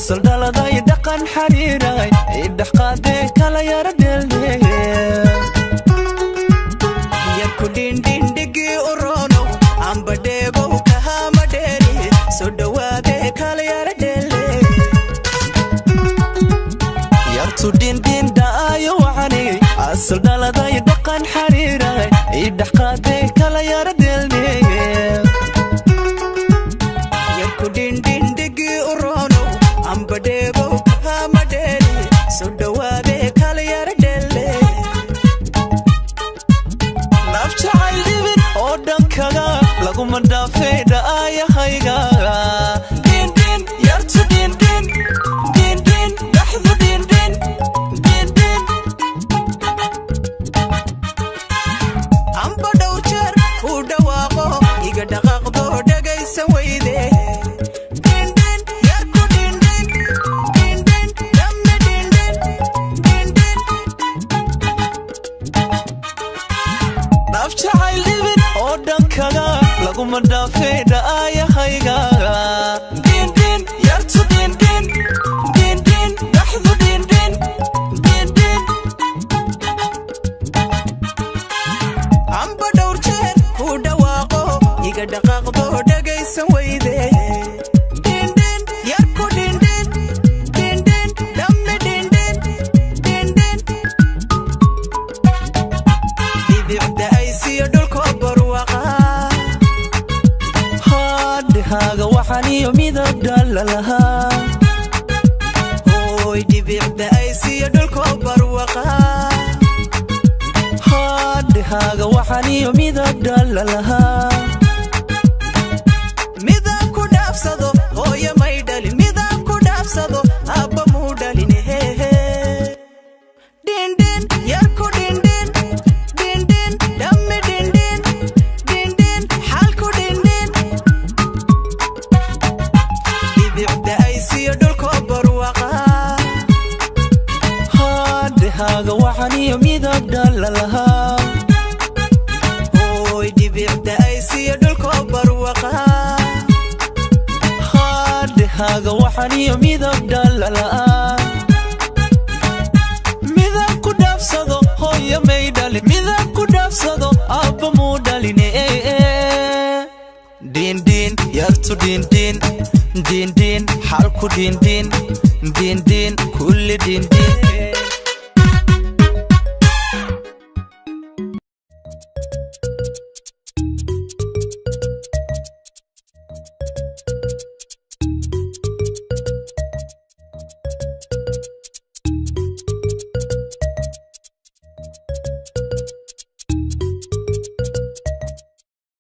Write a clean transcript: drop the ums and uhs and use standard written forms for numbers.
Asal dhaladay dhaqan xariiray idhax qaadee kala yara dheeldhee. Yarku dhindhindhigii u roonow ambadheegow kahama dheeri soo dhowaadee kala yara dheeldhee. Yartu dhindhindhaayo wacani asal dhaladay dhaqan xariiray idhax qaadee kala yara dheeldhee. Yarku dhindhindhigii u roonow ambadheegow kahama dheeri soo dhowaadee kala yara dheeldhee. Naf jacayl dhibin oo dhankaga laguma dhaafay dha'ayahayga. Dhindhin yartu dhindhin dhindhin dhaxdu dhindhin dhindhin. Amba dhowr jeer kuu dhawaaqo iga dhaqaaqdo dhagaysan weyde. Dhindhin yarku dhindhin dhindhin dhamme dhindhin dhindhin. Naf jacayl dhibin oo dhankaga laguma dhaafay dha'ayahayga. Dhindhin yartu dhindhin dhindhin dhaxdu dhindhin dhindhin. Amba dhowr jeer kuu dhawaaqo iga dhaqaaqdo dhagaysan weyde. Dhindhin yarku dhindhin dhindhin dhamme dhindhin dhindhin. Dhibicda aysiyo dhulkoo barwaqa. Haadhahaaga waxaan iyo midab dhalalahaa. Hooy dhibicda aysiyo dhulkoo barwaqa. Haadhahaaga waxaan iyo midab dhalalahaa. Midaan ku dhaafsado hooyo may dhalin midaan ku dhaafsado aabba muu dhalin hehe. Dhindhin yarku dhindhin dhindhin dhamme dhindhin dhindhin xaalku dhindhin. Dhibicda aysiyo dhulkoo barwaqa. Haadhahaaga waxaan iyo midab dhalalahaa. Hooy dhibicda aysiyo dhulkoo barwaqa. Haadhahaaga waxaan iyo midab dhalalaa. Midab ku dhaafsado hooyo may dhalin midab ku dhaafsado aabba muu dhalin. Dhindhin yartu dhindhin dhindhin xaalku dhindhin dhindhin kulli dhindhin.